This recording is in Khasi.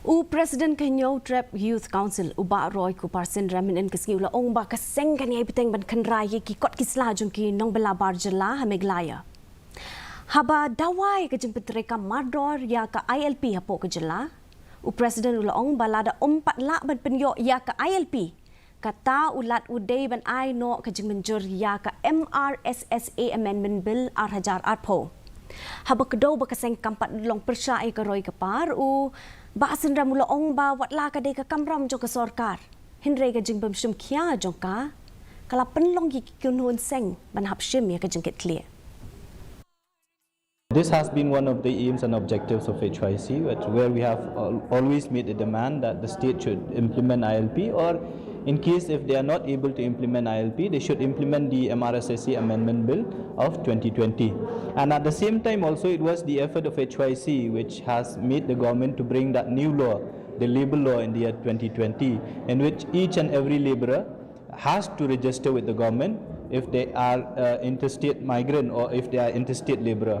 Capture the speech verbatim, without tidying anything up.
U President ka Hynñiewtrep Youth Council, u Bah Roy Kupar Synrem, mynhynnin ka sngi u la ong ba ka seng kan ïai bteng ban kynrei ïa ki kot ki sla jong ki nongbylla bar jylla ha Meghalaya. Haba dawa ïa ka jingpyntreikam mardor ïa ka I L P hapoh ka jylla, u President u la ong ba lada ym pat lah ban pynïoh ïa ka I L P, kata u lad u dei ban ai noh ka jingmynjur ïa ka M R S S A Amendment Bill ar hajar arphew. Haba kdew ba ka seng kam pat long pyrshah ïa ka roi ka par, u Bah Synrem u la ong ba watla ka dei ka kamram jong ka sorkar, hynrei ka jingbymshim khia jong ka ka la pynlong ïa ki kynhun seng ban hap shim ïa ka jingkitkhlieh. This has been one of the aims and objectives of H Y C, which, where we have al- always made a demand that the state should implement I L P, or in case if they are not able to implement I L P, they should implement the M R S S A Amendment Bill of twenty twenty. And at the same time also, it was the effort of H Y C which has made the government to bring that new law, the labor law in the year twenty twenty, in which each and every laborer has to register with the government if they are uh, interstate migrant or if they are interstate laborer.